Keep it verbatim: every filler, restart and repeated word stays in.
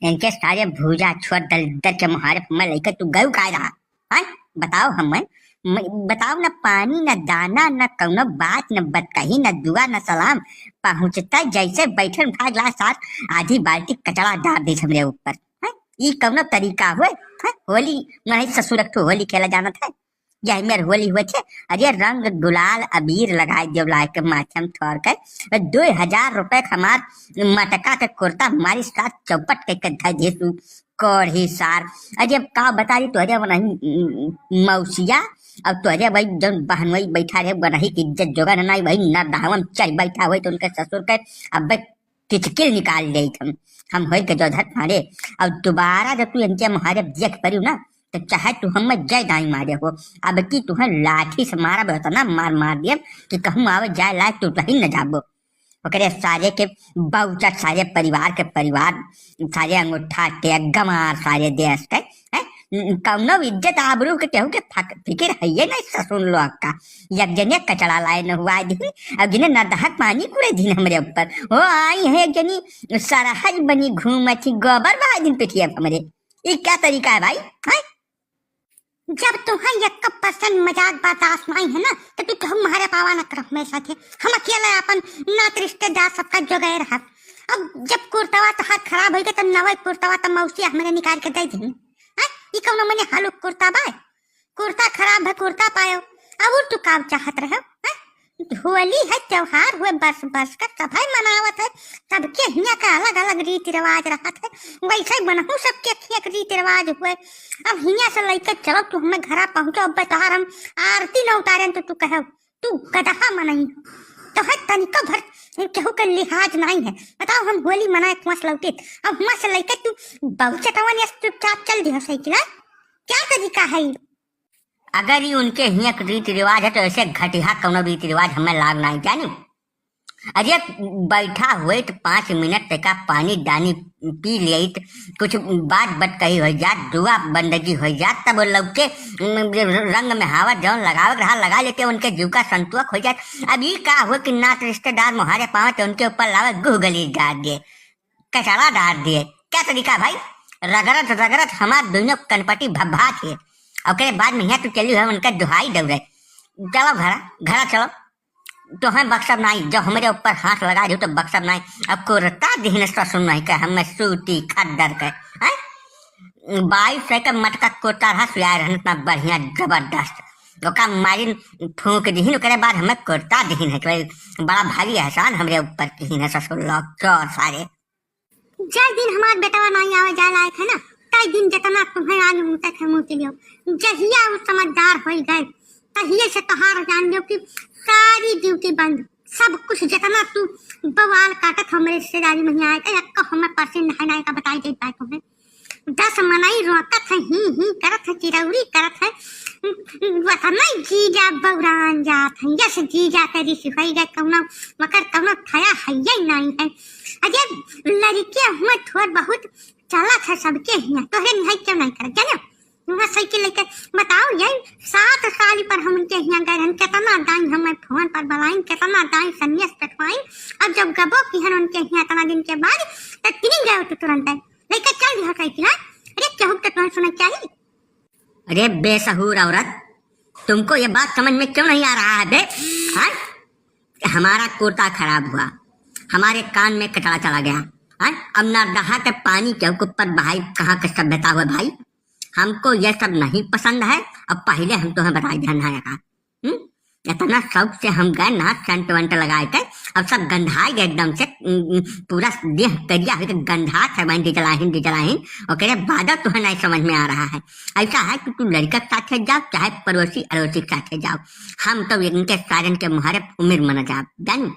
इनके सारे भूजा छोड़ दलिद्दर के मुहारे पर मैं लइके तू गयू काय रहा? हैं? बताओ हमें, म-, बताओ ना, पानी ना दाना ना कौनो बात, ना बतकही ना दुआ ना सलाम। पहुँचता जैसे बैठन उठा गिलास साथ आधी बाल्टी कचड़ा डार दी हमरे ऊपर। हैं? ई कौनो तरीका हुए? हैं? होली मनई ससुर एक ठो होली खेला जानत है? यही मेर होली हुए थे। अरे रंग गुलाल अबीर लगाए देव लाए के माथे में थोर के। दो हजार रुपए के हमार मटका के कुर्ता हमारी साथ चौपट के, के धर दे तू। कोढ़ी सार। अरे अब का बता दी तोहरे वनही, उम, मौसिया, अब तोहरे भाई जौन बहनोई बैठा रहे वनही की इज्जत जोगन नाई भाई, ना दावन चढ़ बैठा हुए तो उनके ससुर के अब किचकिल निकाल लेत हम, हम होई के जोधत मारे। अब दोबारा जब तू इनके मुहारे देख परियो ना, तो चाहे तू हमें जय दाई मारे हो, अब की तुहें लाठी से मारब, इतना मार मार देब कि कहूँ आवे जाए लायक तू रही न जाबो। ओकरे सारे के बाउचर, सारे परिवार के परिवार, सारे अंगूठा के गमार, सारे देश के, हैं? कौनो इज्जत आबरू के केहू के फक-, फिकिर है ये नहीं ससुर लोग का। एक जने कचड़ा लाए न हुआ दिन, अब जिने नदहक पानी कुड़े दिन हमरे ऊपर। हो आई है एक जनी सरहज बनी घूमत ही गोबर बहाई दिन पिठिया हमरे। ई क्या तरीका है भाई? हैं? जब तुम्हें एक percent मजाक बर्दाश्त नहीं है ना, तो तू केहू मारे पावा ना करो हमेशा के। हम अकेले अपन नात रिश्तेदार सबका जोगाए रहा। अब जब कुर्तवा तोहार खराब होई गए, तो नवे कुर्तवा तो मौसी हमरे निकाल के दे दी। हैं? ई कौनो मने हालू कुर्ता बा? कुर्ता खराब है, कुर्ता पायो। अब तू का चाहत रहे? हैं? होली है, त्योहार हुए, बस बस का सभे मनावत है, सबके हियाँ का अलग अलग रीति रिवाज रहत है, वैसे बनहू सबके हियाँ के रीति रिवाज हुए। अब हियाँ से लइके चलो तू हमें घरा पहुँचो, अब तोहार हम आरती न उतारें तो तू कहो तू गदहा मनई हो, तो है तनिको भर केहू के लिहाज नहीं है। बताओ हम होली मनाए कुआं से लौटित, अब हुआं से लइके तू बहु चटवन या चुपचाप चल दियो साइकिल, हाँ? क्या तरीका है ई? अगर ई उनके हियाँ के रीति रिवाज है, तो ऐसे घटिया कौनो रीति रिवाज हमें लाग नाई जानी। अरे, बैठा होइत पाँच मिनट तका पानी डानी पी लेइत, कुछ बात बतकही हो जात, दुआ बंदगी हो जात, तब वो लौके, उम, रंग में हावा जौन लगावे के रहा, लगा लेते, उनके जीव का संतोष हो जात। अब ई का हो कि नात रिश्तेदार मोहारे पावे तो उनके ऊपर लावे गुह गली डार दे। कचरा डार दिए। क्या तरीका भाई? रगड़त रगड़त हमार दोनों कनपटी भभा थे। ओकरे बाद में हियाँ तू चली है उनका दुहाई दौड़े। चलो घरा, घरा चलो। तोहें बक्सब नाई, जब हमरे ऊपर हाथ लगा दियो तो बक्सब नाई। अब कुर्ता दिहिन ससुर नहीं के, हमें सूती खद्दर के। हैं? बाईस सौ के मटका कुर्ता रहा, सुयाए रहन इतना बढ़िया जबरदस्त। ओका मारिन फूंक दिहिन, ओकरे बाद हमें कुर्ता दिहिन है कि भाई बड़ा भारी एहसान हमरे ऊपर किहिन है ससुर लोग, चोर सारे। जय दिन हमार बेटवा नाई आवे जाए लायक है ना, तय दिन जितना तुम्हें आगे मुँह तक है मुँह के लियो। जहिया वो समझदार होई गए, तहिए से तोहार जान लियो कि सारी ड्यूटी बंद, सब कुछ जितना तू बवाल काटत हमरे रिश्तेदारी में आए, तय अक्का हमें परसेंट है ना का बताई देत बाय तुम्हें। दस मनई रोकत है, ही ही करत है, चिरौरी करत है। वतना जीजा बौरान जात है, यस जीजा के रिस होई गए, कौनो मकर कौनो खया है ये नहीं है। अरे लड़के हुए थोड़ बहुत चलत है सबके हियाँ, तोहरे निहाई क्यों नहीं करत, जाने? वहाँ साइकिल लेके बताओ, यही सात साल पर हम उनके हियाँ गए रहन, कितना दाई हमें फोन पर बुलाइन, कितना दाई संदेश पेठवाइन। अब जब गबो किहन उनके हियाँ इतना दिन के बाद, तो तिनी गए तो तुरंत है लेके चल दिया साइकिल, हाँ? अरे केहू के तो सुना चाहिए। अरे बेसहूर औरत, तुमको ये बात समझ में क्यों नहीं आ रहा है बे? हाँ? हमारा कुर्ता खराब हुआ, हमारे कान में कचरा चला गया, हाँ? अब ना दहा के पानी केहू के ऊपर बहाई, कहाँ के सभ्यता हुआ भाई? हमको ये सब नहीं पसंद है। अब पहले हम तुम्हें बताए ध्यान है का, हम्म? इतना शौक से हम गए ना सेंट वेंट लगाए के, अब सब गंधाए गए एकदम से, उम, उम, पूरा देह करिया होके गंधात है, वहीं डिजलाहिन, डिजलाहिन। ओकरे बाद तुम्हें नहीं समझ में आ रहा है। ऐसा है कि तू लड़का के साथे जाओ, चाहे पड़ोसी अड़ोसी के साथे जाओ, हम तो इनके सारन के मुहारे उम्र मन जाब, जानी?